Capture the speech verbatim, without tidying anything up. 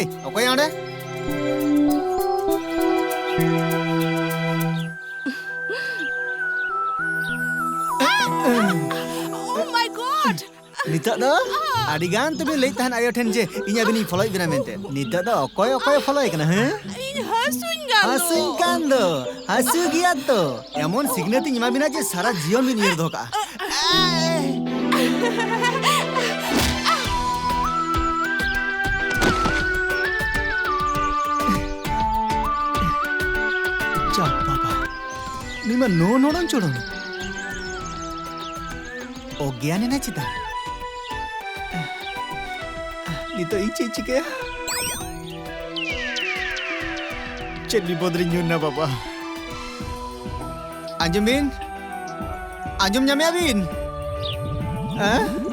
ᱮ, ᱚᱠᱚᱭ ᱚᱸᱰᱮ? Oh my God! ᱱᱤᱛᱚᱜ ᱫᱚ ᱟᱹᱰᱤ ᱜᱟᱱ ᱛᱚᱵᱮ ᱞᱟᱹᱭ ᱛᱟᱦᱮᱱ ᱟᱭᱳ ᱴᱷᱮᱱ ᱡᱮ ᱤᱧ ᱟᱹᱵᱤᱱᱤᱧ ᱯᱷᱚᱞᱚᱭᱮᱫ ᱵᱮᱱᱟ ᱢᱮᱱᱛᱮ᱾ ᱱᱤᱛᱚᱜ ᱫᱚ ᱚᱠᱚᱭ ᱚᱠᱚᱭ ᱯᱷᱚᱞᱚᱭ ᱠᱟᱱᱟ, ᱦᱮᱸ? ᱤᱧ ᱦᱟᱹᱥᱩᱧ ᱠᱟᱱ ᱫᱚ᱾ ᱦᱟᱹᱥᱩᱧ ᱠᱟᱱ ᱫᱚ᱾ ᱦᱟᱹᱥᱩ ᱜᱮᱭᱟ ᱛᱚ᱾ ᱮᱢᱚᱱ ᱥᱤᱠᱷᱱᱟᱹᱛ ᱤᱧ ᱮᱢᱟ ᱵᱤᱱᱟ ᱡᱮ ᱥᱟᱨᱟ ᱡᱤᱭᱚᱱ ᱵᱤᱱ ᱩᱭᱦᱟᱹᱨ ᱫᱚᱦᱚ ᱠᱟᱜᱼᱟ᱾ ᱪᱟᱯ ᱵᱟᱵᱟ, ᱱᱩᱭ ᱢᱟ ᱱᱚ ᱱᱚᱲᱚᱝ ᱪᱚᱲᱚᱝ᱾ ᱚᱜᱽᱜᱮᱭᱟᱱ ᱮᱱᱟ ᱪᱮᱫᱟᱜ? ᱱᱤᱛᱚᱜ ᱤᱧ ᱪᱮᱫ ᱪᱤᱠᱟᱹᱭᱟ? ᱪᱮᱫ ᱵᱤᱯᱚᱫ ᱨᱤᱧ ᱧᱩᱨ ᱮᱱᱟ ᱵᱟᱵᱟ? ᱟᱸᱡᱚᱢ ᱵᱤᱱ, ᱟᱸᱡᱚᱢ ᱧᱟᱢᱮᱜᱼᱟ ᱵᱤᱱ? ᱦᱮᱸ?